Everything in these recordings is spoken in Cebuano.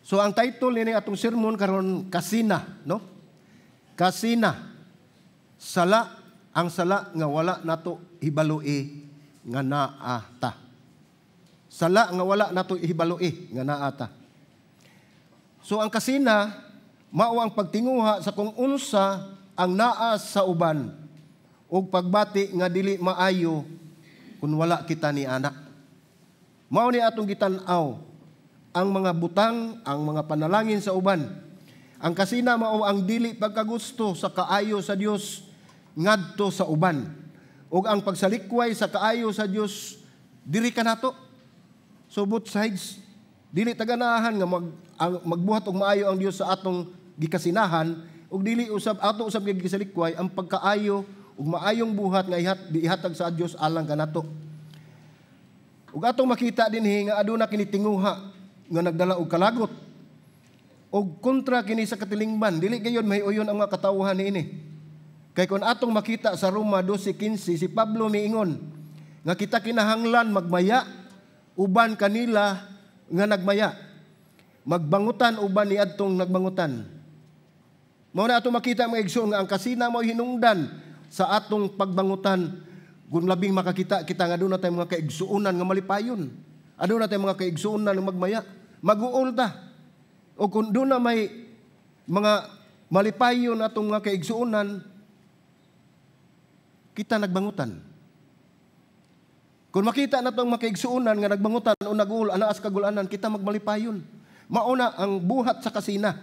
So ang title nini atong sermon karon, "Kasina," no? Kasina. Sala, ang sala nga wala nato hibaloi nga naa ta. Sala nga wala nato hibaloi nga naa ta. So ang kasina mao ang pagtinguha sa kung unsa ang naa sa uban ug pagbati nga dili maayo kung wala kita ni ana. Mao ni atong gitan-aw ang mga butang, ang mga panalangin sa uban. Ang kasina mao ang dili pagkagusto sa kaayo sa Dios ngadto sa uban. Ug ang pagsalikway sa kaayo sa Dios diri kanato. So both sides, dili taganahan nga magbuhat og maayo ang Dios sa atong gikasinahan ug dili usab ato usab gikasalikway ang pagkaayo ug maayong buhat nga ihatag sa Dios alang kanato. Ug atong makita dinhi nga aduna kini tinguha nga nagdala og kalagot og kontra kini sa katilingban. Dili gayon mahiuyon ang mga katawhan niini. Kay kung atong makita sa Roma 12:15, si Pablo miingon nga kita kinahanglan magmaya uban kanila nga nagmaya, magbangutan uban niadtong nagbangutan. Mao na atong makita, mga igsoon, nga ang kasina mo hinungdan sa atong pagbangutan kung labing makakita kita nga aduna tay mga kaigsuonan nga malipayon, aduna tay mga kaigsuonan nga magmaya, maguol ta. O kung duna may mga malipayon atong mga kaigsuonan, kita nagbangutan. Kung makita na itong mga kaigsuonan nga nagbangutan o naguol, anaas kagulanan, kita magmalipayon. Mauna ang buhat sa kasina.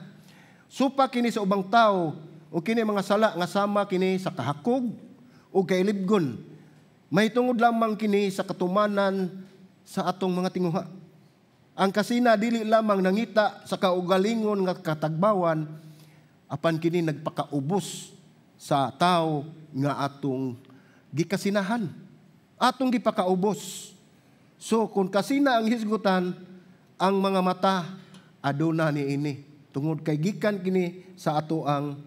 Supa kini sa ubang tao o kini mga sala nga sama kini sa kahakog o kailibgon. May tungod lamang kini sa katumanan sa atong mga tinguha. Ang kasina dili lamang nangita sa kaugalingon nga katagbawan, apan kini nagpakaubos sa tao nga atong gikasinahan. Atong gipakaubos. So kung kasina ang hisgutan, ang mga mata aduna ni ini. Tungod kay gikan kini sa ato ang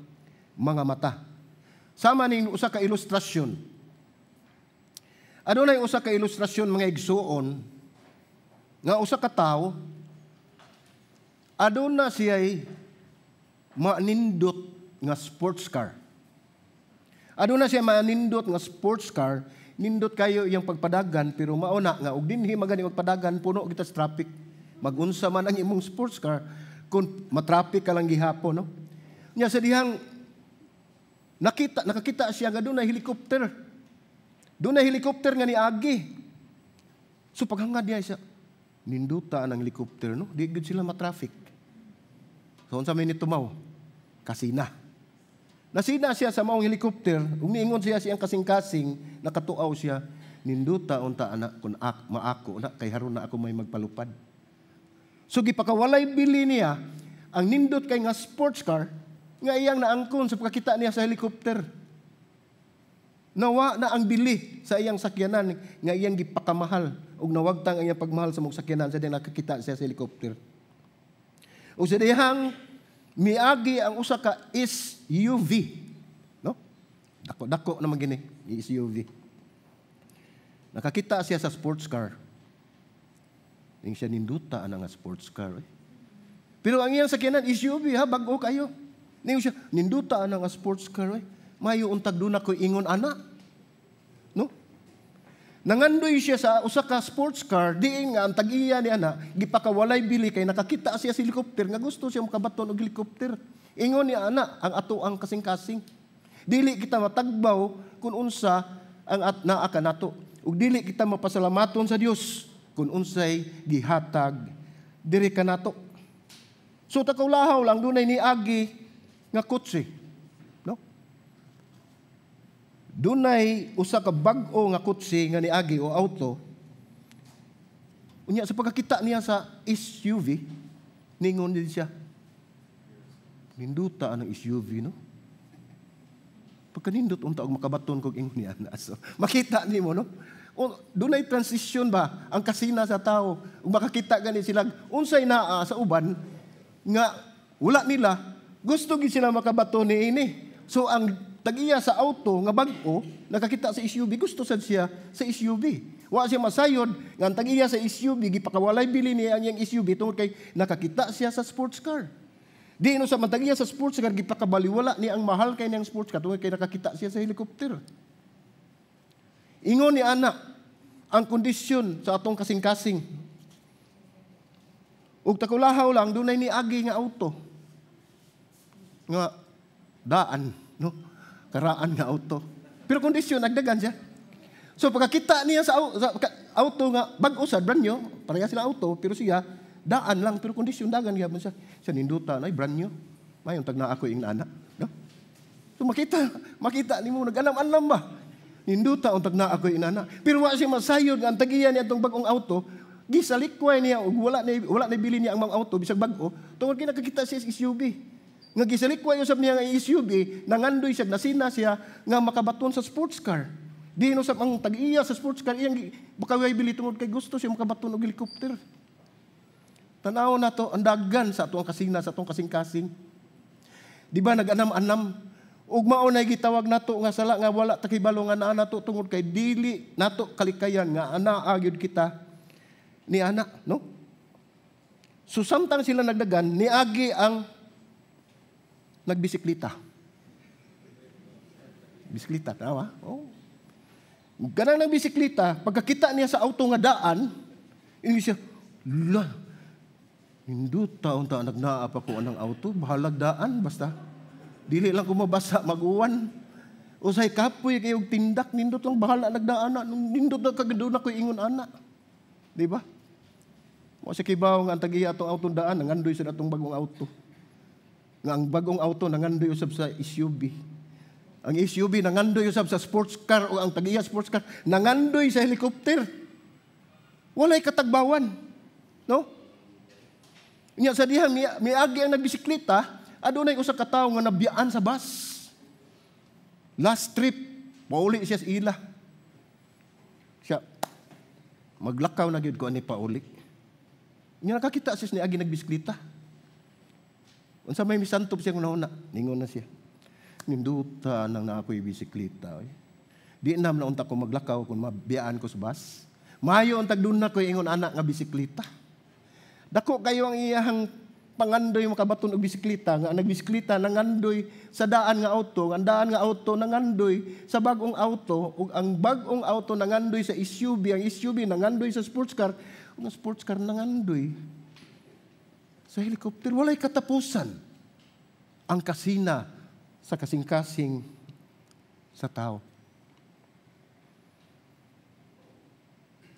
mga mata. Sama ning usa ka ilustrasyon. Adunay usa ka ilustrasyon, mga igsuon, nga usa ka tawo aduna siya'y manindot nga sports car. Aduna siya manindot nga sports car, nindot kayo iyang pagpadagan, pero mauna nga og dinhi magani magpadagan, puno kita sa traffic. Magunsa man ang imong sports car kung matraffic ka lang gihapon, no? Nya sa dihang nakakita siya nga dunay helicopter. Dunay helicopter nga niagi. So paghangad niya siya, ninduta ang helicopter, no? Di gud sila matraffic. So unsa may nitumaw? Kasina. Nasina siya sa maong helicopter, ug niingon siya siyang kasing-kasing, nakatuaw siya, "Ninduta unta ana kung maako na kay haron na ako may magpalupad." So gipakawalay bili niya ang nindot kay nga sports car nga iyang naangkon sa pagkakita niya sa helicopter. Nawa na ang bili sa iyang sakyanan nga iyang gipakamahal ug nawagtang ang iyang pagmahal sa mong sakyanan sa dihang nakakita siya sa helicopter. O sa dihang miagi ang usa ka SUV, no? Dako-dako naman gini, SUV. Nakakita siya sa sports car. Ing siya, "Ninduta ana nga sports car. Eh." Pero ang iyang sakyanan SUV ha, bag-o kayo. Ningon siya, "Ninduta ana nga sports car. Eh. Mayo untag duna ko ingon ana." No? Nangandoy siya sa usa ka sports car, diin nga ang tag-iya ni ana gipakawalay bili kay nakakita siya sa helicopter nga gusto siya makabaton og helicopter. Ingon ni ana ang ato ang kasing-kasing. Dili kita matagbaw kung unsa ang at naa kanato. Ug dili kita mapasalamaton sa Dios kung unsay gihatag diri kanato. So takawlahaw lang dunay niagi nga kotse. No? Dunay usa ka bag-o nga kotse nga niagi o auto. Unya sa pagkakita niya sa SUV, ningon din siya, "Ninduta ang SUV, no? Pagkanindot unta og makabaton kog ingon niya." So, makita nimo, no? O, dunay transition ba ang kasina sa tao ug makakita gani sila unsay naa sa uban nga wala nila, gusto gid sila makabato ni ini. So ang tag-iya sa auto nga bag-o nakakita sa SUV, gusto sad siya sa SUV. Wa siya masayod nga ang tag-iya sa SUV gipakawalay bili niya ang iyang SUV tungod kay nakakita siya sa sports car. Di no sa tag-iya sa sports car gipakabaliwala niya ang mahal kay niyang sports car tungod kay nakakita siya sa helicopter. Ingon ni ana ang kondisyon sa atong kasing-kasing. Ug takulahaw lang dunay niagi nga auto. Nga daan, no? Karaan nga auto. Pero kondisyon nagdagan siya. So pagkakita niya sa auto nga bag-o sa brand new, pareha sila auto, pero siya daan lang pero kondisyon dagan gyapon siya. Siya ninduta na brand new. Mayon tag naa ko ing ana, no? So makita nimo nag-anam-anam ba? Ninduta untag naa ko ing ana. Pero wa siya masayod nga ang tag-iya niya atong bag-ong auto, gisalikway niya og wala na bili niya ang mga auto bisag bag-o tungod kay nakakita siya sa SUV. Nga gisalikway usab niya nga SUV, nangandoy siya, nasina siya nga makabaton sa sports car. Di no usab ang tag-iya sa sports car iyang bakaway bili tungod kay gusto siya makabaton og helicopter. Tanaw na to ang daggan sa atong kasina, sa atong kasing-kasing. Di ba nag-anam-anam ug mao na gitawag nato nga sala nga wala ta kibalo nga naa nato tungod kay dili nato kalikayan nga anaa gyud kita ni ana, no? So samtang sila nagdagan, niagi ang nagbisiklita. Bisiklita, tama? Oh. Ganang nagbisiklita, pagkakita niya sa auto nga daan, ini siya, la, hinduta unta nagnaa pa ko anang auto, bahalag daan, basta. Dili lang ko mabasa, mag-uwan. Usay kapoy kayong tindak, nindot lang, bahala nagdaan na, nindot na kagado na ko ingon ana. Di ba? Mo sa kibaw nga ang tag-iya atong auto daan, nangandoy sa atong bagong auto. Nga ang bagong auto nangandoy usab sa SUV. Ang SUV nangandoy usab sa sports car o ang tag-iya sports car nangandoy sa helicopter. Walay katagbawan. No? Nya sa dihang miagi ang nagbisikleta, adunay usa ka tawo nga nabiyaan sa bus. Last trip, pauli siya sa ila. Siya maglakaw na gyud ko ani pauli. Nya nakakita siya niagi nagbisikleta. Unsa may misantop siya una-una, ningon na siya. Ninduta nang na ako'y bisikleta. Oy. Di na unta ko maglakaw kung mabiyaan ko sa bus. Maayo untag dun na ko'y ingon anak nga bisikleta. Dako kayo ang iyahang pangandoy makabaton og bisikleta, nga ang nagbisikleta nangandoy sa daan nga auto, ang daan nga auto nangandoy sa bag-ong auto, ug ang bag-ong auto nangandoy sa SUV, ang SUV nangandoy sa sports car, ug ang sports car nangandoy sa helicopter. Walay katapusan ang kasina sa kasing-kasing sa tao.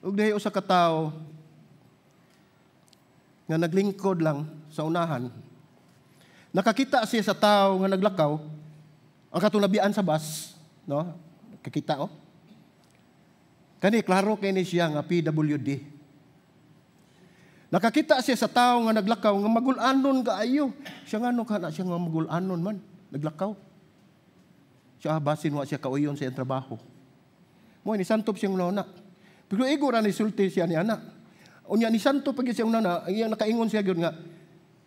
Ug dihay usa ka tawo nga naglingkod lang sa unahan, nakakita siya sa tao nga naglakaw, ang katunabian sa bus, no? Kakita oh. Kani klaro kay ni siya nga PWD. Nakakita siya sa tao nga naglakaw nga magulanon kaayo. Siya ngano kana siya nga magulanon man naglakaw. Siya basin wa siya kauyon sa iyang trabaho. Mo ni santop siyang una. Pero igo ra ni sulti siya ni ana. Unya ni santo pag siya una na, iyang nakaingon siya gyud nga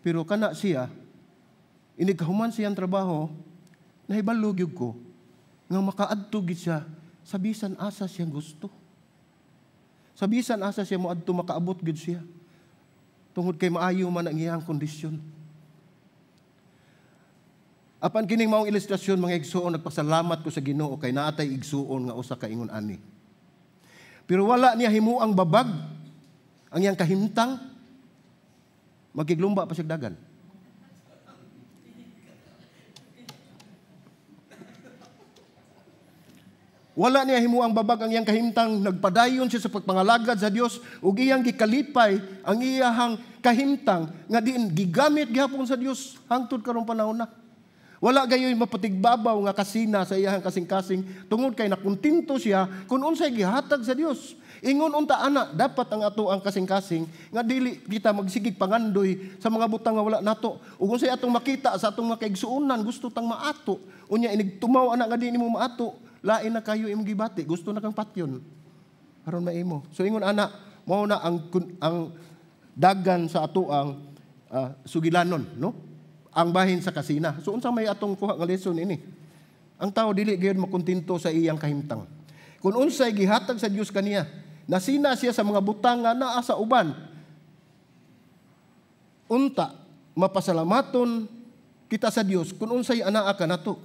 pero kana siya inig kahuman siyang trabaho, nahibalo gyud ko nga makaadto gid siya sa bisan asa siya gusto. Sa bisan asa siya moadto, makaabot gyud siya. Tungod kay maayo man ang iyang kondisyon. Apan kining maong ilustrasyon mga igsuon, nagpasalamat ko sa Ginoo kay naatay igsuon nga usa ka ingon ani. Pero wala niya himuang babag ang iyang kahimtang, magiglumba pa siya dagan. Wala niya himuang babag ang iyang kahimtang, nagpadayon siya sa pagpangalagad sa Dios ug iyang gikalipay ang iyahang kahimtang nga diin gigamit gihapon sa Dios hangtod karong panahon na. Wala gayoy mapatigbabaw nga kasina sa iyahang kasing-kasing tungod kay nakontento siya kung unsay gihatag sa Dios. Ingon unta ana, dapat ang ato ang kasing-kasing nga dili kita magsigig pangandoy sa mga butang nga wala nato. Ug unsay atong makita sa atong mga kaigsuonan, gusto tang maato. Unya inig tumaw ana nga di nimo maato, lain na kayo imong gibati, gusto na kang patyon aron maimo. So ingon ana, mao na ang dagan sa ato ang sugilanon, no? Ang bahin sa kasina. So unsa may atong kuha nga lesson ini? Ang tao dili gyud makontento sa iyang kahimtang. Kung unsay gihatag sa Dios kaniya, Nasina siya sa mga butang nga naa sa uban. Unta mapasalamaton kita sa Dios kung unsay anaa kanato.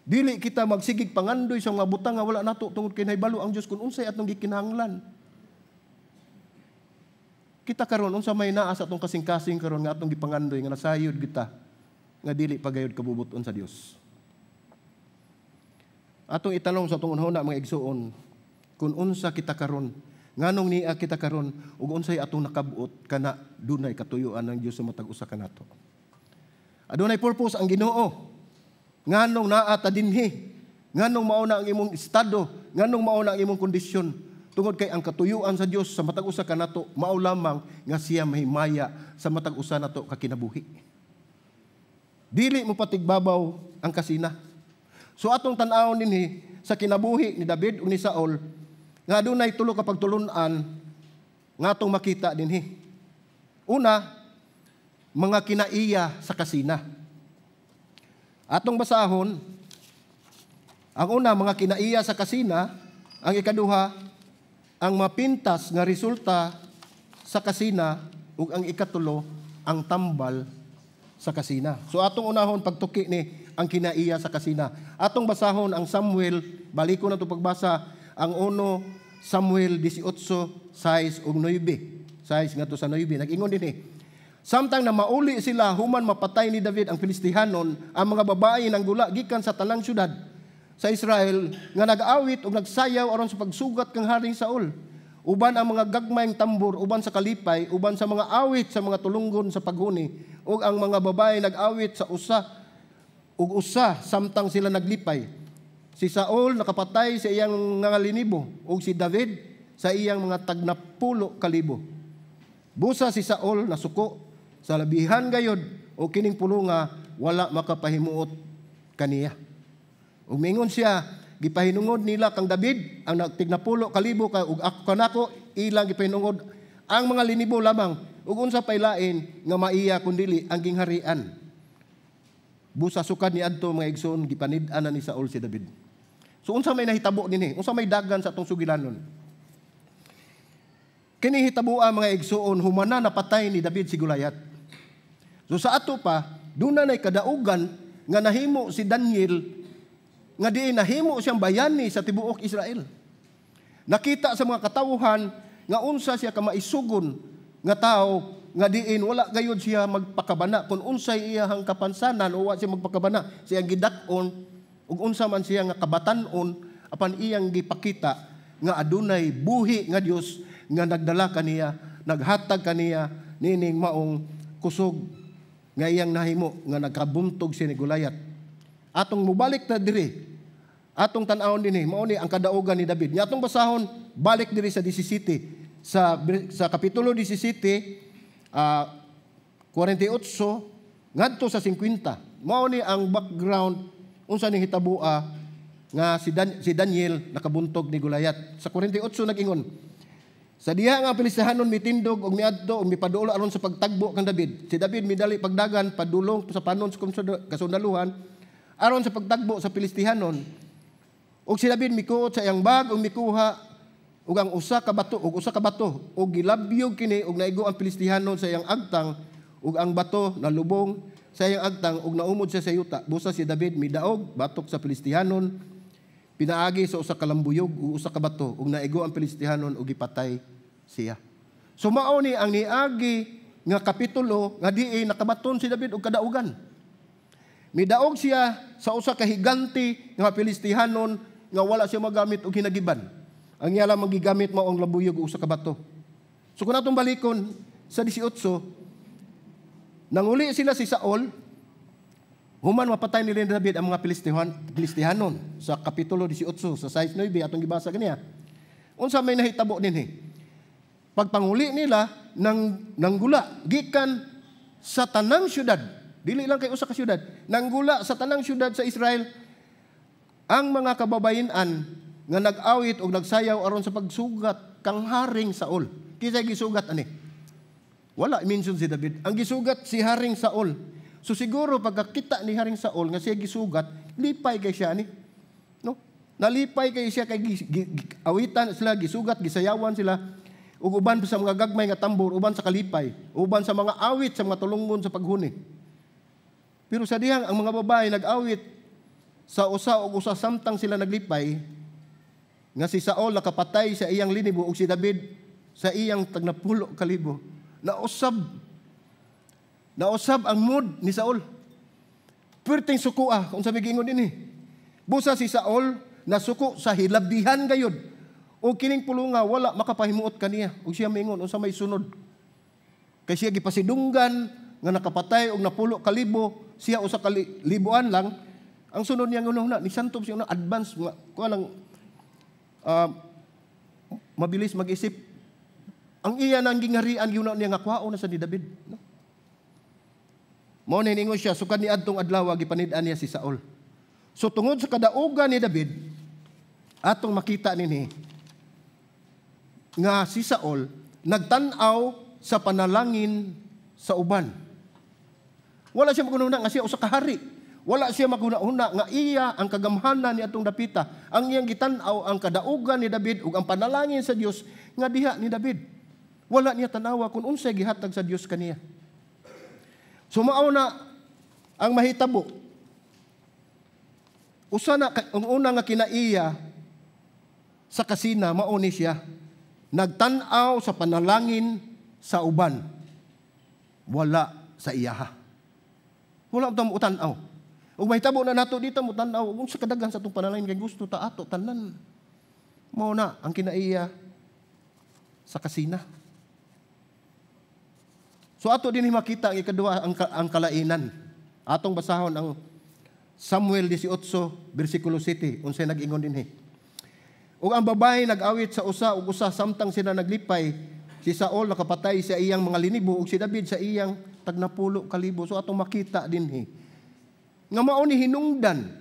Dili kita magsigig pangandoy sa mga butang nga wala nato tungod kay nahibalo ang Dios kung unsay atong gikinahanglan. Kita karon, unsa may naa sa atong kasing-kasing karon nga atong gipangandoy nga nasayod kita nga dili pagayod kabubuton sa Dios? Atong itanong sa atong unahuna, mga igsuon, kung unsa kita karon, nganong nia kita karon, ug unsay atong nakabot kana dunay katuyuan ng Dios sa matag usa kanato. Adunay purpose ang Ginoo. Nganong naa ta dinhi? Nganong mao na ang imong estado? Nganong mao na ang imong kondisyon? Tungod kay ang katuyuan sa Dios sa matag usa kanato mao lamang nga siya mahimaya sa matag usa nato ka kinabuhi. Dili mo patigbabaw ang kasina. So atong tan-awon dinhi sa kinabuhi ni David ug ni Saul nga adunay tulo ka pagtulun-an nga atong makita dinhi. Una, mga kinaiya sa kasina. Atong basahon ang una, mga kinaiya sa kasina, ang ikaduha, ang mapintas nga resulta sa kasina, ug ang ikatulo, ang tambal sa kasina. So atong unahon pagtuki ni ang kinaiya sa kasina. Atong basahon ang Samuel, baliko na to pagbasa ang 1 Samuel 18, 6 ug 9. 6 ngadto sa 9. Nag-ingon dinhi. Samtang na mauli sila human mapatay ni David ang Filistihanon, ang mga babae nanggula gikan sa tanang syudad sa Israel nga nag-awit ug nagsayaw aron sa pagsugat kang Haring Saul. Uban ang mga gagmayng tambor, uban sa kalipay, uban sa mga awit sa mga tulunggon sa paghuni, ug ang mga babae nag-awit sa usa ug usa samtang sila naglipay. Si Saul nakapatay sa iyang mga linibo ug si David sa iyang mga tagnapulo kalibo. Busa si Saul nasuko sa labihan gayod o kining pulunga wala makapahimuot kaniya. Ug mingon siya, "Gipahinungod nila kang David ang tignapulo kalibo ka ug ako kanako ilang gipahinungod ang mga linibo lamang, ug unsa pay lain nga maiya kun dili ang gingharian?" Busa sukad ni adto, mga igsoon, gipanid-an na ni Saul si David. So unsa may nahitabo dinhi? Unsa may dagan sa atong sugilanon? Kini hitaboa, mga igsoon, humana napatay ni David si Goliath. So sa ato pa, duna nay kadaugan nga nahimo si Daniel nga diin nahimo siyang bayani sa tibuok Israel. Nakita sa mga katawhan nga unsa siya ka maisugon nga tao nga diin wala gayud siya magpakabana kung unsay iyahang kapansanan o wa siya magpakabana, siyang gidak-on ug unsa man siya nga kabatan-on, apan iyang gipakita nga adunay buhi nga Dios nga nagdala kaniya, naghatag kaniya nining maong kusog nga iyang nahimo nga nagkabuntog siya ni Goliath. Atong mubalik ta diri, atong tan-awon dinhi, mao ni ang kadaugan ni David. Nya atong basahon balik diri sa 17, sa kapitulo 17, 48 ngadto sa 50. Mao ni ang background unsa ni hitaboa nga si Daniel nakabuntog ni Goliath. Sa 48 nag-ingon, "Sa diha nga ang Filistihanon mitindog og miadto og mipaduol aron sa pagtagbo kang David. Si David midali pagdagan padulong sa panon sa kasundaluhan aron sa pagtagbo sa Filistihanon. Og si David mikuot sa iyang bag ug mikuha og ang usa ka bato og usa ka bato ug gilabyog kini ug naigo ang Filistihanon sa iyang agtang ug ang bato nalubong sa iyang agtang ug naumod siya sa yuta. Busa si David midaog batok sa Filistihanon pinaagi sa usa ka lambuyog ug usa ka bato ug naigo ang Filistihanon ug gipatay siya." So mao ni ang niagi nga kapitulo nga diin nakabaton si David og kadaugan. Midaog siya sa usa ka higante nga Filistihanon nga wala siya magamit og hinagiban. Ang iya lang magigamit mao ang labuyog ug usa ka bato. So kung atong balikon sa 18, nanguli sila si Saul human mapatay nila ni David ang mga Filistihanon sa kapitulo 18 sa 6:9 atong gibasa ganiya. Unsa may nahitabo dinhi? Pagpanguli nila nang nanggula gikan sa tanang syudad, dili lang kay usa ka syudad, nanggula sa tanang syudad sa Israel ang mga kababayen-an nga nag-awit og nagsayaw aron sa pagsugat kang Haring Saul. Kinsa gisugat ani? Wala mention si David. Ang gisugat si Haring Saul. So siguro pagkakita ni Haring Saul nga siya gisugat, lipay kay siya ni. No? Nalipay kay siya kay awitan sila, gisugat, gisayawan sila ug uban sa mga gagmay nga tambor, uban sa kalipay, uban sa mga awit sa mga tulungon sa paghuni. Pero sa dihang ang mga babae nag-awit sa usa ug usa samtang sila naglipay nga si Saul nakapatay sa iyang linibo ug si David sa iyang tagnapulo kalibo. Nausab ang mood ni Saul. Perting sukua kung sa giingon dinhi. Busa si Saul nasuko sa hilabihan gayud. O kining pulunga wala makapahimuot kaniya. Ug siya mingon, "Unsa may sunod?" Kay siya gipasidunggan nga nakapatay og napulo kalibo, siya usa ka libuan lang. Ang sunod niya una ni santob siya una advance nga kuha lang, mabilis mag-isip. Ang iya nang gingarian gyud niya nga kwaon na sa ni David. No? Mao ni ningon siya, sukad ni adtong adlaw gipanid-an niya si Saul. So tungod sa kadaugan ni David, atong makita nini nga si Saul nagtan-aw sa panalangin sa uban. Wala siya maghuna nga siya usa ka hari. Wala siya maghuna-huna nga iya ang kagamhanan ni atong dapita. Ang iyang gitan-aw ang kadaugan ni David ug ang panalangin sa Dios nga diha ni David. Wala niya tanawa kung unsay gihatag sa Dios kaniya. So mao na ang mahitabo. Usa na ang una nga kinaiya sa kasina, mao ni siya nagtan-aw sa panalangin sa uban. Wala sa iyaha. Wala ta mo tan-aw. Ug mahitabo na nato dito mo tan-aw unsa kadaghan sa atong panalangin kay gusto ta ato tanan. Mao na ang kinaiya sa kasina. So ato din makita ang ikaduha, ang kalainan. Atong basahon ang Samuel 18 bersikulo 7, unsay nag-ingon dinhi. Ug ang babae nag-awit sa usa ug usa samtang sila naglipay, si Saul nakapatay sa iyang mga linibo ug si David sa iyang tagnapulo kalibo. So atong makita dinhi nga mao ni hinungdan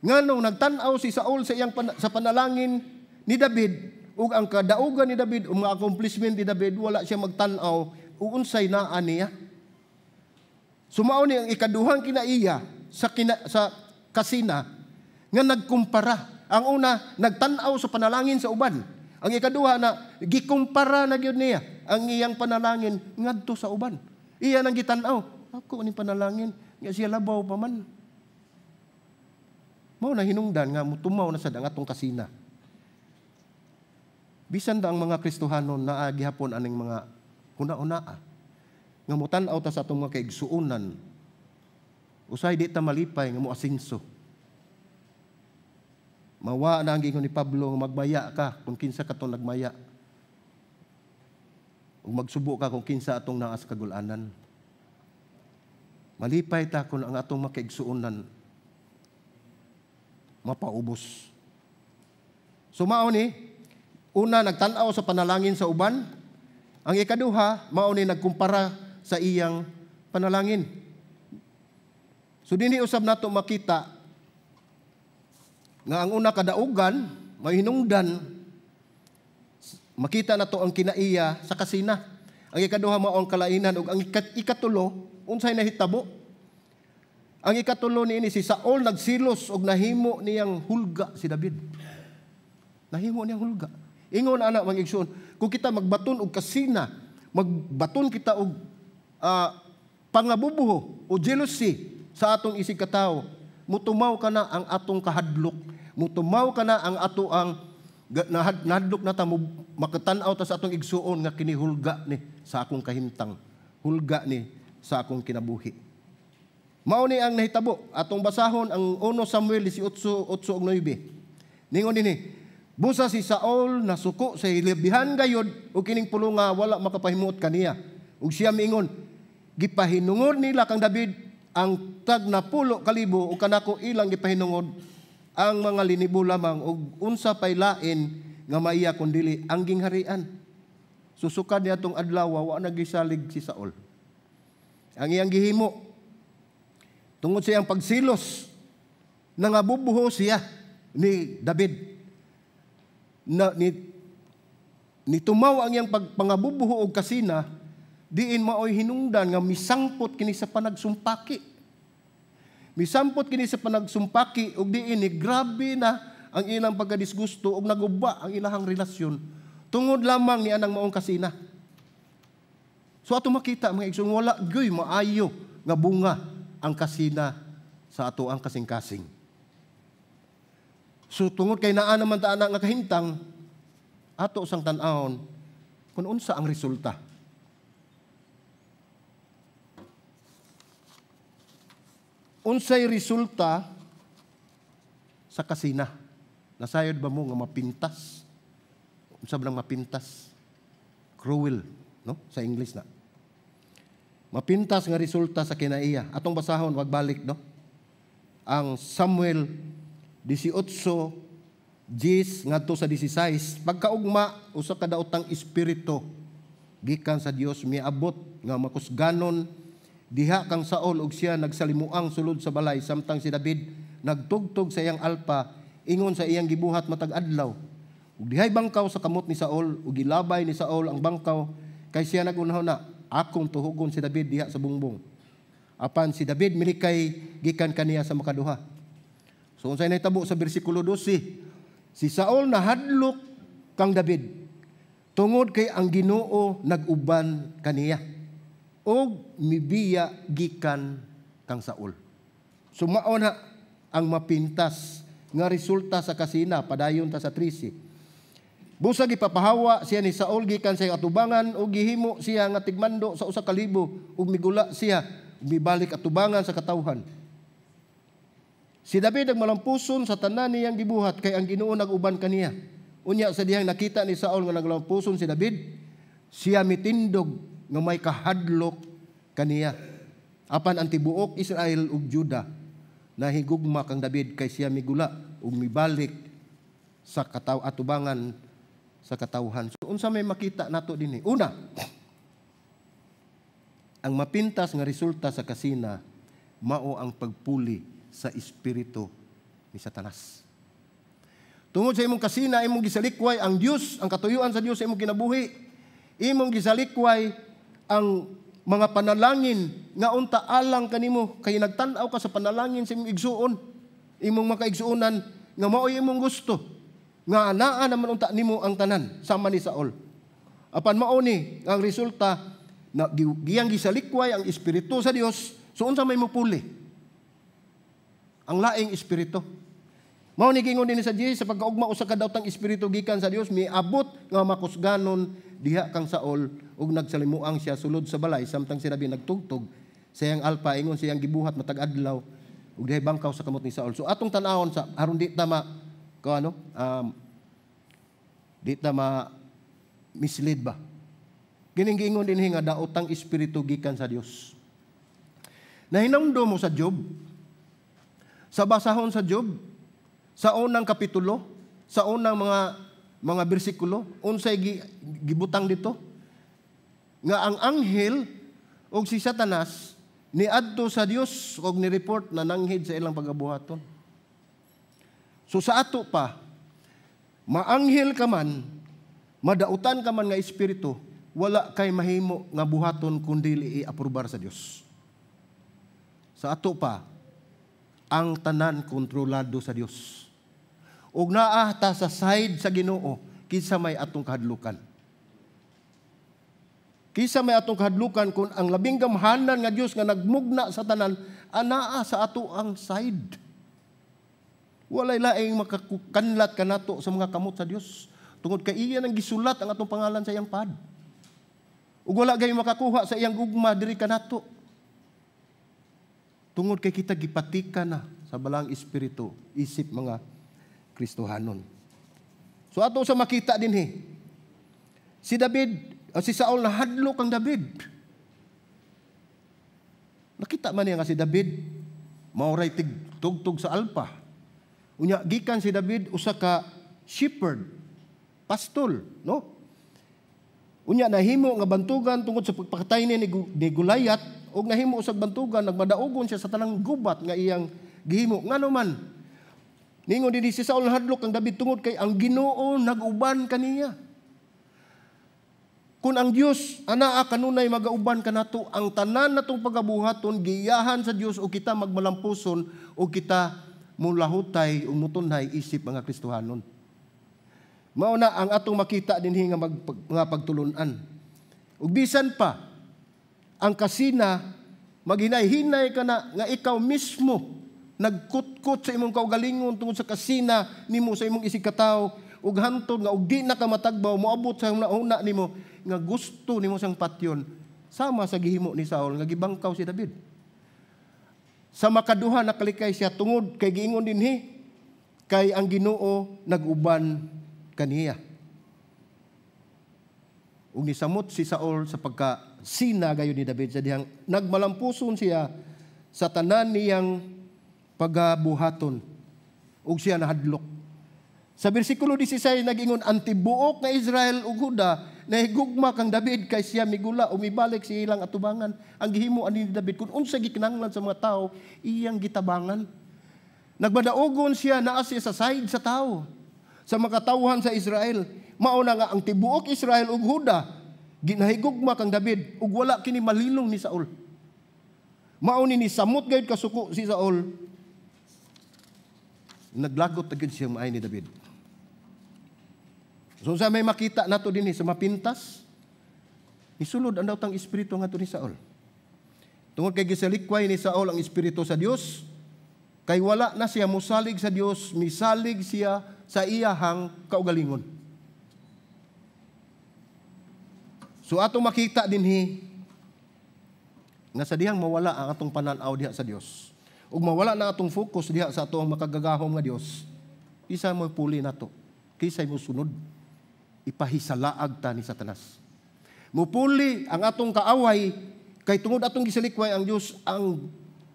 nganong nagtan-aw si Saul sa iyang sa panalangin ni David ug ang kadaugan ni David ug mga accomplishment ni David, wala siya magtan-aw ug unsay naa niya. Sumao ni ang ikaduhang kinaiya sa kasina nga nagkumpara. Ang una, nagtan-aw sa panalangin sa uban. Ang ikaduha na gikumpara na gyud niya ang iyang panalangin ngadto sa uban. Iya nang gitan-aw. Ako ni panalangin nga siya labaw pa man. Mao na hinungdan nga mutumaw na sad ang atong kasina. Bisan da ang mga Kristohanon naa gihapon aning mga huna-hunaa nga mutan-aw ta sa atong mga kaigsuonan, usay di ta malipay nga moasinso. Mawa na ang gingon ni Pablo nga magmaya ka kung kinsa katong nagmaya. Ug magsubo ka kung kinsa atong naa sa kagulanan. Malipay ta kung ang atong makaigsuonan mapaubos. So mao ni, una, nagtan-aw sa panalangin sa uban. Ang ikaduha, mao ni nagkumpara sa iyang panalangin. So dinhi usab nato makita nga ang una, kadaugan, may hinungdan makita nato ang kinaiya sa kasina. Ang ikaduha, mao ang kalainan, ug ang ikatulo, unsay nahitabo? Ang ikatulo niini, si Saul nagsilos og nahimo niyang hulga si David. Nahimo niyang hulga. Ingon ana, mga igsoon, kung kita magbaton og kasina, magbaton kita og pangabubuho o jealousy sa atong isig katawo, mutumaw ka na ang atong kahadlok, mutumaw ka na ang ato ang nahadlok na ta mo makatan-aw ta sa atong igsuon nga kini hulga ni sa akong kahimtang, hulga ni sa akong kinabuhi. Mao ni ang nahitabo. Atong basahon ang 1 Samuel 18, 8 ug 9. Ningon dinhi, busa si Saul nasuko sa hilabihan gayud ug kining pulunga wala makapahimuot kaniya. Ug siya miingon, "Gipahinungod nila kang David ang tag napulo kalibo ug kanako ilang gipahinungod ang mga linibo lamang, ug unsa pay lain nga maiya kun dili ang gingharian?" Susukad niya atong adlaw, wa nagisalig si Saul. Ang iyang gihimo tungod sa iyang pagsilos, nangabubuho siya ni David. Na, ni tumaw ang iyang pagpangabubuho og kasina, diin maoy hinungdan nga misangpot kini sa panagsumpaki. Misampot kini sa panagsumpaki ug diin ni grabe na ang ilang pagkadisgusto ug naguba ang ilahang relasyon tungod lamang ni anang maong kasina. So ato makita, mga igsoon, wala gyud maayo nga bunga ang kasina sa ato ang kasing-kasing. So tungod kay naa naman ta ana nga kahimtang, ato sang tan-awon kung unsa ang resulta. Unsay resulta sa kasina? Nasayod ba mo nga mapintas? Unsa ba nang mapintas? Cruel, no? Sa English na. Mapintas nga resulta sa kinaiya. Atong basahon, wagbalik, no? Ang Samuel 18:10 ngadto sa 16, pagkaugma usa ka daotang espiritu gikan sa Dios miabot nga makusganon diha kang Saul ug siya nagsalimuang sulod sa balay samtang si David nagtugtog sa iyang alpa ingon sa iyang gibuhat matag adlaw. Ug dihay bangkaw sa kamot ni Saul ug gilabay ni Saul ang bangkaw kay siya nagunahuna, akong tuhugon si David diha sa bungbong. Apan si David milikay gikan kaniya sa makaduha. So unsay nahitabo sa bersikulo 12? Si Saul nahadlok kang David tungod kay ang Ginoo nag-uban kaniya og mibiya gikan kang Saul. So mao na ang mapintas nga resulta sa kasina. Padayon ta sa 13. Busag ipapahawa siya ni Saul gikan sa atubangan ug gihimo siya nga tigmando sa usa ka libo ug migula siya mibalik atubangan sa katawhan. Si David ang malampuson sa tanan niyang gibuhat kay ang Ginoo nag-uban kaniya. Unya sa dihang nakita ni Saul nga naglampuson si David, siya mitindog nga may kahadlok kaniya. Apan ang tibuok Israel ug Juda nahigugma kang David kay siya migula ug mibalik sa atubangan sa katawhan. So unsa may makita nato dinhi? Una, ang mapintas nga resulta sa kasina mao ang pagpuli sa espiritu ni Satanas. Tungod sa imong kasina, imong gisalikway ang Dios, ang katuyuan sa Dios sa imong kinabuhi. Imong gisalikway ang mga panalangin nga unta alang kanimo kay nagtan-aw ka sa panalangin sa imong igsuon, imong makaigsuonan nga maoy imong gusto, nga naa naman unta nimo ang tanan sama ni Saul. Apan mao ni ang resulta na giyang gisalikway ang espiritu sa Dios. So unsa may mopuli? Ang laing espiritu. Mao ni giingon dinhi sa Jesus sa pagkaugma usa ka daotang espiritu gikan sa Dios miabot nga makusganon diha kang Saul ug nagsalimuang siya sulod sa balay samtang si David nagtugtog sa iyang alpa ingon siyang gibuhat matag adlaw ug dihay bangkaw sa kamot ni Saul. So atong tan-awon sa aron di ta ma ko ano di ta ma mislead ba. Kining giingon dinhi nga daotang espiritu gikan sa Dios. Nahinumdum mo sa Job, sa basahon sa Job, sa unang kapitulo, sa unang mga bersikulo, unsay gibutang dito nga ang anghel og si Satanas niadto sa Dios og ni-report na nanghid sa ilang pagabuhaton. So sa ato pa, maanghel ka man, madautan ka man nga espiritu, wala kay mahimo nga buhaton kun dili i-aprobar sa Dios. Sa ato pa, ang tanan kontrolado sa Dios. Ug naa ta sa side sa Ginoo kinsa may atong kahadlukan. Kinsa may atong kahadlukan kun ang labing gamhanan nga Dios nga nagmugna sa tanan anaa sa ato ang side. Walay laing makakanlat kanato sa mga kamot sa Dios tungod kay iya nang gisulat ang atong pangalan sa iyang pad. Ug wala gay makakuha sa iyang gugma diri kanato. Tungod kay kita gipatika na sa balang espiritu isip mga Kristohanon. So ato sa makita dinhi, si David, si Saul nahadlok kang David. Nakita man niya nga si David maoray tigtugtog sa alpa. Unya gikan si David usa ka shepherd, pastol, no? Unya nahimo nga bantugan tungod sa pagpatay ni Goliath ug nahimo usag bantugan, nagmadaugon siya sa tanang gubat nga iyang gihimo. Ngano man ningon dinhi si Saul nahadlok kang David tungod kay ang Ginoo nag-uban kaniya. Kung ang Dios anaa kanunay magauban kanato, ang tanan natong pagabuhaton giyahan sa Dios o kita magmalampuson o kita Mulahutay ug mutunhay isip mga Kristohanon. Mao na ang atong makita dinhi nga mga pagtulunan. Ug bisan pa ang kasina, maghinay-hinay ka na nga ikaw mismo nagkutkot sa imong kaugalingon tungod sa kasina nimo sa imong isig katawo, ug hantod nga og di na ka matagbaw, moabot sa una nimo nga gusto nimo siyang patyon, sama sa gihimo ni Saul nga gibangkaw si David. Sa makaduha, nakalikay siya tungod kay giingon dinhi kay ang Ginoo nag-uban kaniya. Ug nisamot si Saul sa pagka sina gayon ni David sa dihang nagmalampuson siya sa tanan niyang pagabuhaton ug siya nahadlok. Sa bersikulo 16, nag-ingon ang tibuok nga Israel ug Huda nahigugma kang David kay siya migula o mibalik sa ilang atubangan. Ang gihimo ani ni David, kung unsa gikinahanglan sa mga tao, iyang gitabangan. Nagmadaugon siya, naa siya sa side sa tao, sa mga katawhan sa Israel. Mao na nga ang tibuok Israel ug Huda ginahigugma kang David ug wala kini malilong ni Saul. Mao ni nisamot gayud kasuko si Saul. Naglagot na gyud siya maay ni David. So sa may makita nato dinhi sa mapintas, isulod ang daotang espiritu ngadto ni Saul. Tungod kay gisalikway ni Saul ang espiritu sa Dios, kay wala na siya musalig sa Dios, misalig siya sa iyahang kaugalingon. So atong makita dinhi nga sa dihang mawala ang atong panan-aw diha sa Dios, ug mawala na atong focus diha sa atong makagagahom nga Dios, isa mo puli nato, kisay mo sunod, ipahisalaag ta ni Satanas. Mupuli ang atong kaaway kay tungod atong gisalikway ang Dios, ang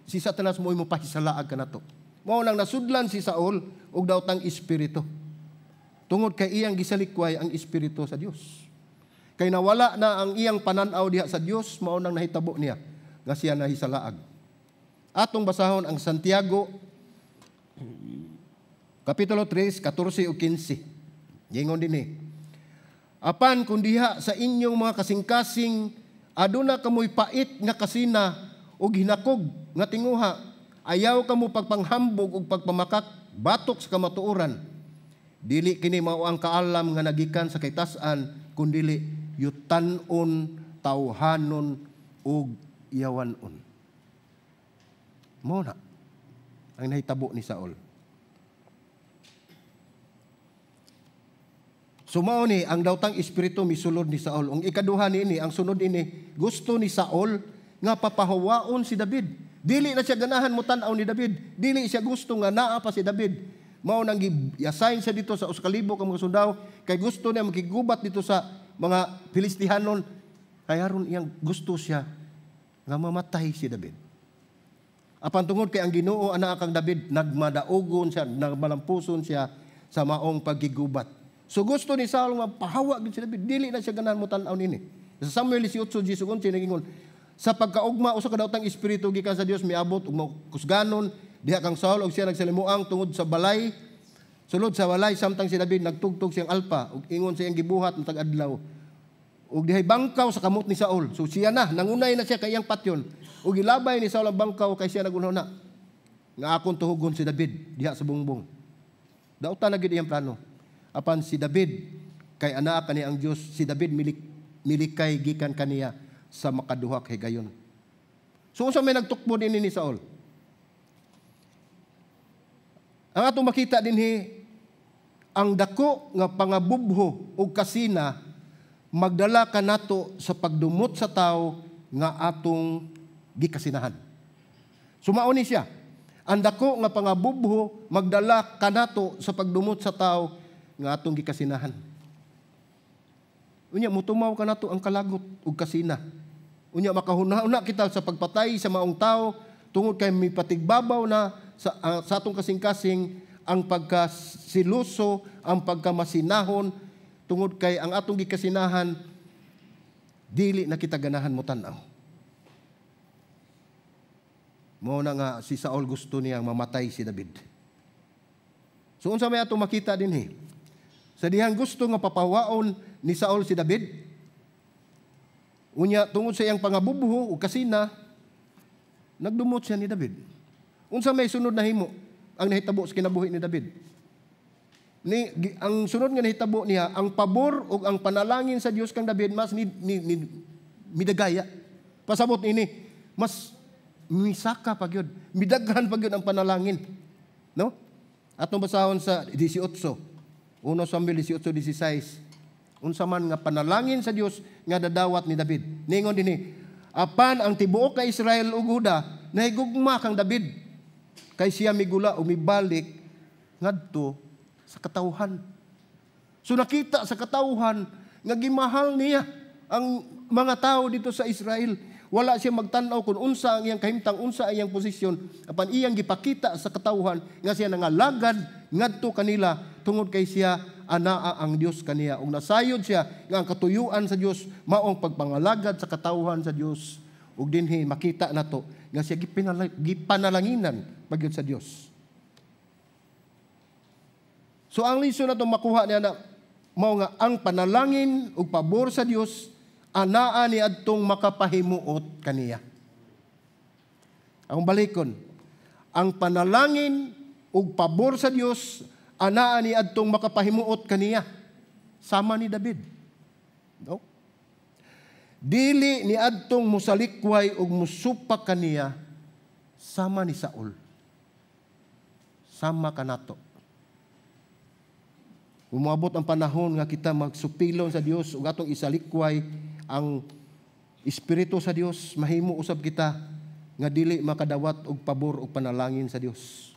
si Satanas mo'y mopahisalaag kanato. Mao nang nasudlan si Saul og daotang espiritu. Tungod kay iyang gisalikway ang espiritu sa Dios. Kay nawala na ang iyang panan-aw diha sa Dios, mao nang nahitabo niya nga siya nahisalaag. Atong basahon ang Santiago Kapitulo 3, 14 ug 15. Ingon dinhi. Apan kung diha sa inyong mga kasing-kasing aduna kamoy pait nga kasina ug hinakog nga tinguha, ayaw kamo pagpanghambog ug pagpamakak batok sa kamatuoran. Dili kini mao ang kaalam nga nagikan sa kaytas-an, kundili yutan-on, tawhanon ug yawan-on. Mao na ang nahitabo ni Saul. So mao ni ang daotang espiritu misulod ni Saul. Ang ikaduha niini, ang sunod ini, gusto ni Saul nga papahawaon si David. Dili na siya ganahan mo tan-aw ni David. Dili siya gusto nga naa pa si David. Mao nang gi-assign siya dito sa 1,000 ka mga sundao kay gusto niya makigubat dito sa mga Filistihanon. Kay aron iyang gusto siya nga mamatay si David. Apan tungod kay ang Ginoo anaa kang David, nagmadaugon siya, nagmalampuson siya sa maong pagkigubat. So gusto ni Saul nga pahawa gid si David, dili na siya ganahan mo tan-aw nini. Sa Samuel 18:11 nagingon, sa pagkaugma usa ka daotang espiritu gikan sa Dios miabot ug kusganon diha kang Saul ug siya nagsalimuang tungod sa balay. Sulod sa balay samtang si David nagtugtog siyang alpa ug ingon sa iyang gibuhat matag adlaw. Ug dihay bangkaw sa kamot ni Saul. So siya na, nangunay na siya kay iyang patyon. Ug gilabay ni Saul ang bangkaw kay siya nagunhuna nga akong tuhugon si David diha sa bungbong. Dautan na gid iyang plano. Apan si David kay anaa kani ang Dios, si David milikay gikan kaniya sa makaduha kay gayon. So unsa may nagtukbo dinhi ni Saul? Ang atong makita dinhi, ang dako nga pangabubho og kasina magdala kanato sa pagdumot sa tawo nga atong gikasinahan. Sumao ni siya. Ang dako nga pangabubho magdala kanato sa pagdumot sa tawo nga atong gikasinahan. Unya mutumaw kanato ang kalagot ug kasina. Unya makahuna-huna kita sa pagpatay sa maong tawo tungod kay mipatigbabaw na sa atong kasing-kasing ang pagkasiluso, ang pagkamasinahon, tungod kay ang atong gikasinahan dili na kita ganahan mo tan-aw. Mao na nga si Saul gusto niyang mamatay si David. So unsa may atong makita dinhi? Sa dihang gusto nga papawaon ni Saul si David, unya tungod sa iyang pangabubuho ug kasina, nagdumot siya ni David. Unsa may sunod na himo? ang nahitabo sa kinabuhi ni David. Ang sunod nga nahitabo niya, ang pabor ug ang panalangin sa Dios kang David mas ni midagaya. Pasabot ini, mas misaka pa gyud, midaghan pa gyud ang panalangin. No? Atong basahon sa 18. 1 Samuel 18:16. Unsa man nga panalangin sa Dios nga dadawat ni David. Ningon dinhi, apan ang tibuok ka Israel ug Juda nahigugma kang David kay siya migula o mibalik ngadto sa katawhan. So nakita sa katawhan nga gimahal niya ang mga tao dito sa Israel. Wala siya magtan-aw kung unsa ang iyang kahimtang, unsa ang iyang posisyon, apan iyang gipakita sa katawhan nga siya nangalagad ngadto kanila tungod kay siya anaa ang Dios kaniya. Ug nasayod siya nga ang katuyuan sa Dios maong pagpangalagad sa katawhan sa Dios. Ug dinhi makita nato nga siya gipanalanginan pagyud sa Dios. So ang lesson nato makuha niya na mao nga ang panalangin ug pabor sa Dios anaa ni adtong makapahimuot kaniya. Ang balikon, ang panalangin ug pabor sa Dios anaa ni adtong makapahimuot kaniya. Sama ni David. No? Dili ni adtong musalikway ug musupak kaniya sama ni Saul. Sama kanato. Umabot ang panahon nga kita magsupilon sa Dios ug atong isalikway ang espiritu sa Dios, mahimo usab kita nga dili makadawat og pabor og panalangin sa Dios.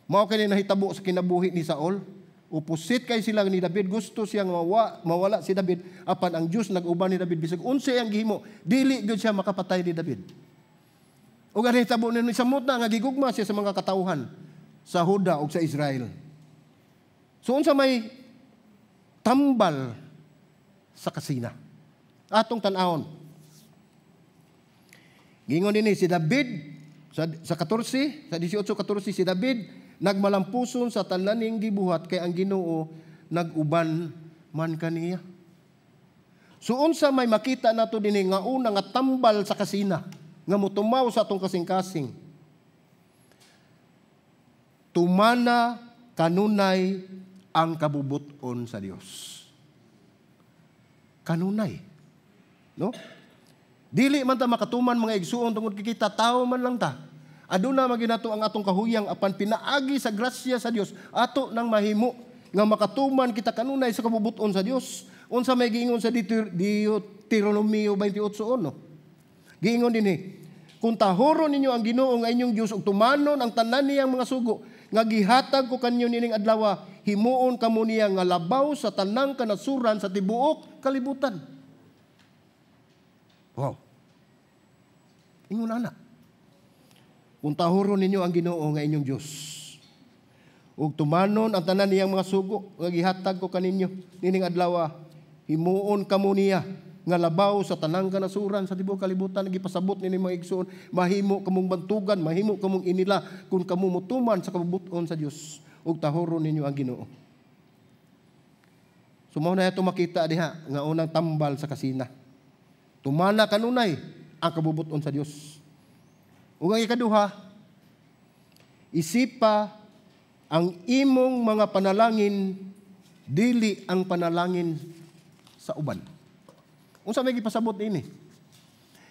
Mao kini nahitabo sa kinabuhi ni Saul. Opposite kay sila ni David, gusto siyang mawala si David, apan ang Dios nag-uban ni David bisag unsa ang gihimo, dili gyud siya makapatay ni David. Ug ang nahitabo ni samot na nga gigugma siya sa mga katawhan sa Juda ug sa Israel. So unsa may tambal sa kasina? Atong tan-awon. Gingon dinhi si David sa 14, sa 18:14, si David nagmalampuson sa tananing gibuhat kay ang Ginoo nag-uban man kaniya. So unsa may makita nato dinhi nga una nga tambal sa kasina nga motumaw sa atong kasing-kasing? Tumana kanunay ang kabubuton sa Dios. Kanunay. No? Dili man ta makatuman, mga igsuon, tungod kay kita tao man lang ta. Aduna man ginato ang atong kahuyang, apan pinaagi sa grasya sa Dios ato nang mahimo nga makatuman kita kanunay sa kabubuton sa Dios. Unsa may giingon sa Deuteronomio 28:1? Giingon dinhi, kung tahoron ninyo ang Ginoo nga inyong Dios ug tumanon ang tanan niyang mga sugo nga gihatag ko kanyo nining adlaw, himuon kamo niya nga labaw sa tanang kanasuran sa tibuok kalibutan. Wow. Ingon ana. Kung tahoron ninyo ang Ginoo nga inyong Dios ug tumanon ang tanan niyang mga sugo nga gihatag ko kaninyo nining adlaw, himuon kamo niya nga labaw sa tanang kanasuran sa tibuok kalibutan. Gipasabot nini, mga igsoon, mahimo kamong bantugan, mahimo kamong inila kung kamo motuman sa kabubuton sa Dios ug tahoron ninyo ang Ginoo. So mao na ato makita diha nga unang tambal sa kasina. Tumana kanunay ang kabubuton sa Dios. Ug ang ikaduha, isipa ang imong mga panalangin, dili ang panalangin sa uban. Unsa may gipasabot niini?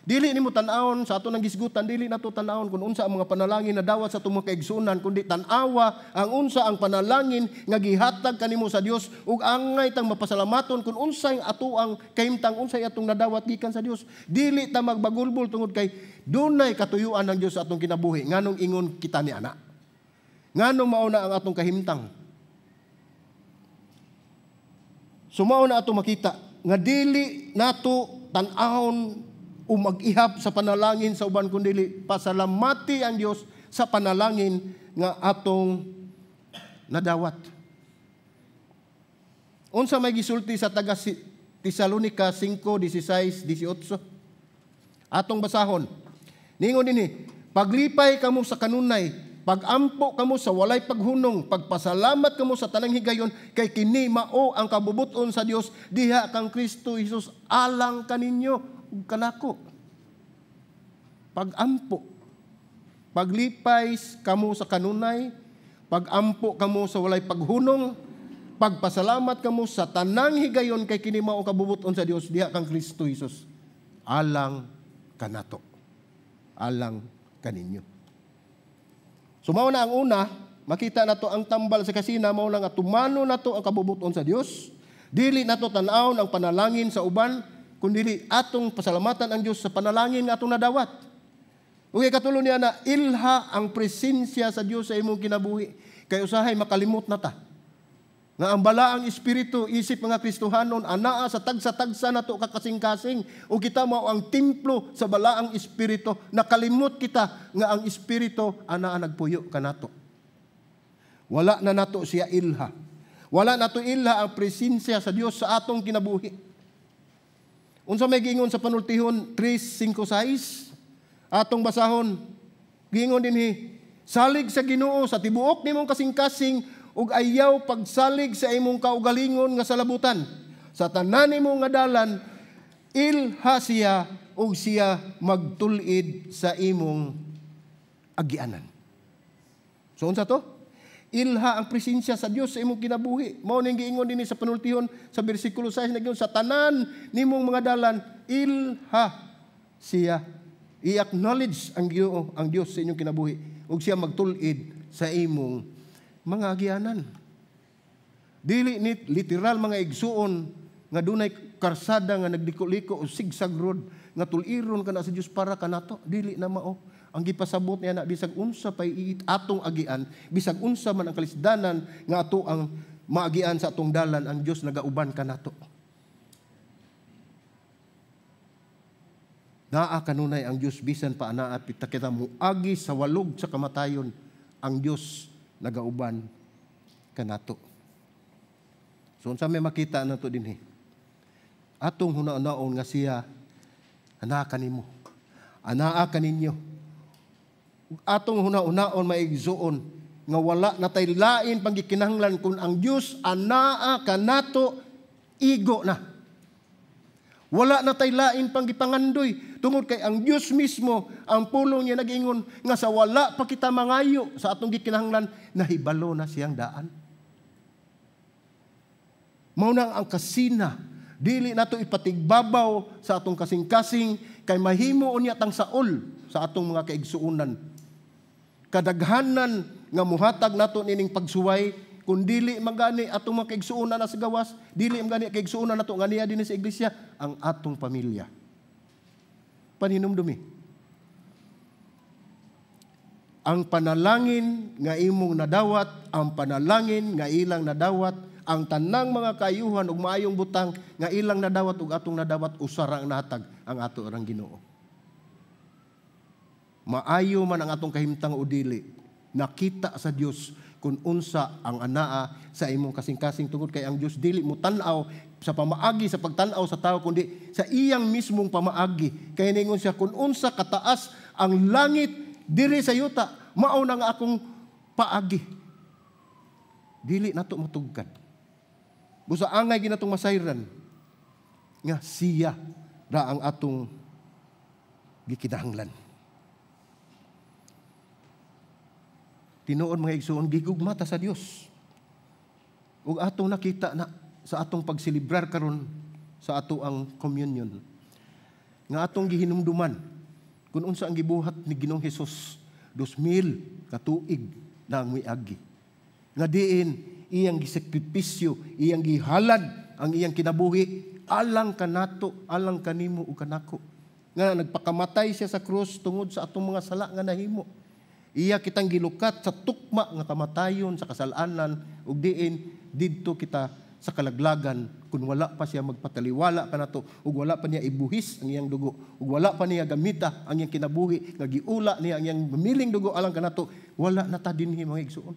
Dili nimo tan-awon sa ato nang gisgutan, dili nato tan-awon kung unsa ang mga panalangin na dawat sa atong mga kaigsuonan, kundi tan-awa ang unsa ang panalangin nga gihatag kanimo sa Dios ug angay tang mapasalamaton kung unsay ato ang kahimtang, unsay atong nadawat gikan sa Dios. Dili ta magbagulbol tungod kay dunay katuyuan ng Dios sa atong kinabuhi. Nganong ingon kita ni ana? Nganong mao na ang atong kahimtang? So mao na ato makita nga dili nato tan-awon o mag-ihap sa panalangin sa uban, kundi pasalamati ang Dios sa panalangin nga atong nadawat. Unsa may gisulti sa taga Tesalonica 5:16-18? Atong basahon. Ningon dinhi, paglipay kamo sa kanunay, pagampo kamo sa walay paghunong, pagpasalamat kamo sa tanang higayon, kay kini mao ang kabubuton sa Dios diha kang Kristo Jesus alang kaninyo ug kanako. Pagampo, paglipay kamo sa kanunay, Pagampo kamo sa walay paghunong, pagpasalamat kamo sa tanang higayon kay kini mao kabubuton sa Dios diha kang Kristo Jesus alang kanato, alang kaninyo. So mao na ang una, makita nato ang tambal sa kasina mao na nga tumano nato ang kabubuton sa Dios. Dili nato tan-awon ang panalangin sa uban, kundi atong pasalamatan ang Dios sa panalangin nga atong nadawat. Ug ikatulo niya na ilha ang presensya sa Dios sa imong kinabuhi. Kay usahay makalimot na ta nga ang balaang espiritu isip mga Kristohanon anaa sa tagsa-tagsa nato kakasing-kasing, ug kita mao ang templo sa balaang espiritu. Nakalimot kita nga ang espiritu anaa nagpuyo kanato. Wala na nato siya ilha. Wala nato ilha ang presensya sa Dios sa atong kinabuhi. Unsa may giingon sa Panultihon 3:5-6? Atong basahon. Giingon dinhi, salig sa Ginoo sa tibuok nimong kasing-kasing ug ayaw pagsalig sa imong kaugalingon nga salabutan. Sa tanan nimo nga dalan, ilha siya ug siya magtul-id sa imong agianan. So unsa to? Ilha ang presensya sa Dios sa imong kinabuhi. Mao ning giingon dinhi sa Panultihon sa bersikulo 6 na sa tanan nimong mga dalan, ilha siya. I-acknowledge ang Ginoo, ang Dios sa inyong kinabuhi ug siya magtul-id sa imong mga agianan. Dili ni literal, mga igsuon, nga dunay karsada nga nagliko-liko o zigzag road nga tuliron kana sa Dios para kanato. Dili na mao. Ang gipasabot niya na bisag unsa pay atong agian, bisag unsa man ang kalisdanan nga ato ang maagian sa atong dalan, ang Dios nagauban kanato. Naa kanunay ang Dios bisan pa anaa pita kita muagi sa walog sa kamatayon, ang Dios nagauban kanato. So unsa may makita nato dinhi? Atong huna-hunaon nga siya anaa kanimo, anaa kaninyo. Atong huna-hunaon, maigsuon, nga wala na tay lain pang gikinahanglan kun ang Dios anaa kanato, igo na. Wala na tay lain pang gipangandoy tungod kay ang Dios mismo, ang pulong niya nag-ingon nga sa wala pa kita mangayo sa atong gikinahanglan, nahibalo na siyang daan. Mao na ang kasina, dili nato ipatigbabaw sa atong kasing-kasing kay mahimo unya tang saol sa atong mga kaigsuonan. Kadaghanan nga muhatag nato nining pagsuway kun dili magani atong mga kaigsuonan na sa gawas, dili magani kaigsuonan nato nga niya dinhi sa iglesia, ang atong pamilya. Paninumdumi. Ang panalangin nga imong nadawat, ang panalangin nga ilang nadawat, ang tanang mga kaayuhan ug maayong butang nga ilang nadawat ug atong nadawat, usa ra ang nahatag, ang ato rang Ginoo. Maayo man ang atong kahimtang o dili, nakita sa Dios kung unsa ang anaa sa imong kasing-kasing tungod kay ang Dios dili mo tan-aw sa pamaagi sa pagtan-aw sa tao kundi sa iyang mismong pamaagi. Kay ningon siya kung unsa kataas ang langit diri sa yuta, mao na nga akong paagi. Dili nato matugkad. Busa angay ginatong masayran nga siya ra ang atong gikinahanglan. Tinuod, mga igsuon, gigugma ta sa Dios. Ug atong nakita na sa atong pagselebrar karon sa ato ang communion nga atong gihinumduman kung unsa ang gibuhat ni Ginoong Hesus 2000 ka tuig na ang miagi. Nga diin iyang gisakripisyo, iyang gihalad ang iyang kinabuhi alang kanato, alang kanimo ug kanako. Nga nagpakamatay siya sa krus tungod sa atong mga sala nga nahimo. Iya kitang gilukat sa tukma nga kamatayon sa kasalanan ug diin didto kita sa kalaglagan kung wala pa siya magpataliwala kanato ug wala pa niya ibuhis ang iyang dugo ug wala pa niya gamita ang iyang kinabuhi nga giula niya ang iyang mamiling dugo alang kanato, wala na ta dinhi, mga igsuon.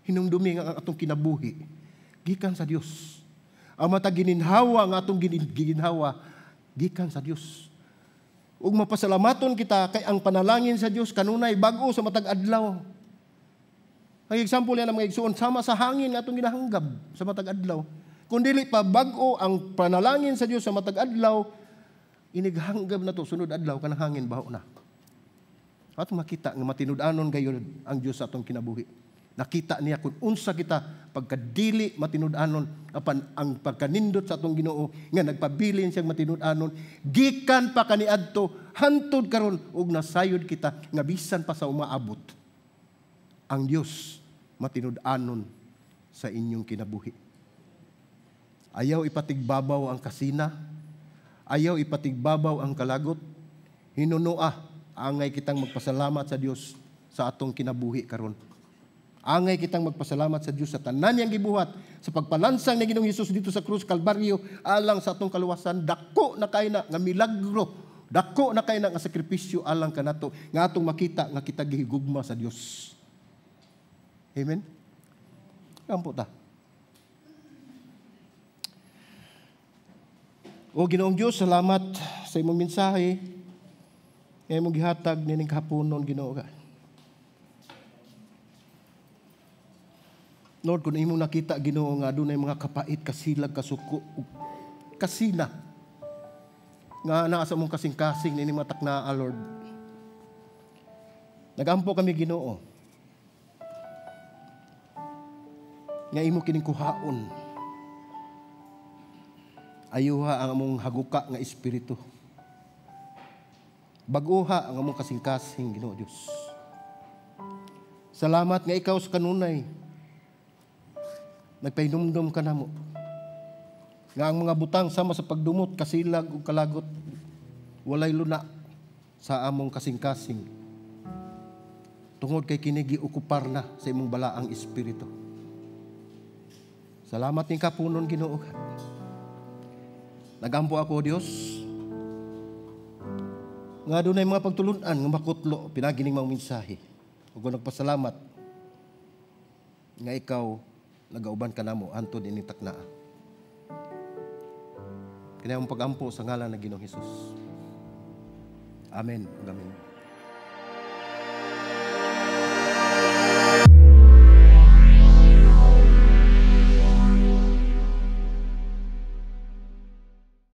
Hinumdumi nga ang atong kinabuhi gikan sa Dios. Ang matag gininhawa nga atong giginhawa gikan sa Dios. Ug mapasalamaton kita kay ang panalangin sa Dios kanunay bag-o sa matag adlaw. Ang example yan ng mga igsuon, sama sa hangin nga atong ginahanggab sa matag adlaw. Kung dili pa bag-o ang panalangin sa Dios sa matag adlaw, inighanggab na to sunod adlaw kanang hangin baho na. At makita nga matinud-anon gayon ang Dios sa atong kinabuhi. Nakita niya kung unsa kita pagkadili matinud-anon apan ang pagkanindot sa atong Ginoo nga nagpabilin siyang matinud-anon gikan pa kaniadto hantod karon ug nasayod kita nga bisan pa sa umaabot ang Dios matinud-anon sa inyong kinabuhi. Ayaw ipatigbabaw ang kasina, ayaw ipatigbabaw ang kalagot. Hinunoa angay kitang magpasalamat sa Dios sa atong kinabuhi karon. Angay kitang magpasalamat sa Dios sa tanan niyang gibuhat sa pagpalansang ni Ginoong Hesus dito sa krus Kalbaryo alang sa atong kaluwasan. Dako na kay na nga milagro, dako na kay na nga sakripisyo alang kanato nga atong makita nga kita gihigugma sa Dios. Amen. Kampo ta. O Ginoong Dios, salamat sa imong mensahe nga imong gihatag nining kahaponon, Ginoo ka. Lord, kung imong nakita, Ginoo, nga adunay mga kapait, kasilag, kasuko, kasina, nga naa sa mong kasing-kasing nining mga taknaa, Lord. Nagampo kami, Ginoo, nga imo kining kuhaon. Ayuha ang among haguka nga espiritu. Baguha ang among kasing-kasing, Ginoo Dios. Salamat nga ikaw sa kanunay nagpahinumdom ka namo nga ang mga butang sama sa pagdumot, kasilag ug kalagot walay luna sa among kasing-kasing tungod kay kini giokupar na sa imong balaang espiritu. Salamat ning kapunon, Ginoo. Nagampo ako, Dios, nga adunay mga pagtulun-an nga makutlo pinagining mga mensahe. Ug nagpasalamat nga ikaw nagauban ka namo hantod ining taknaa. Kini ang pagampo sa ngalan ng Ginoong Hesus. Amen. Amen.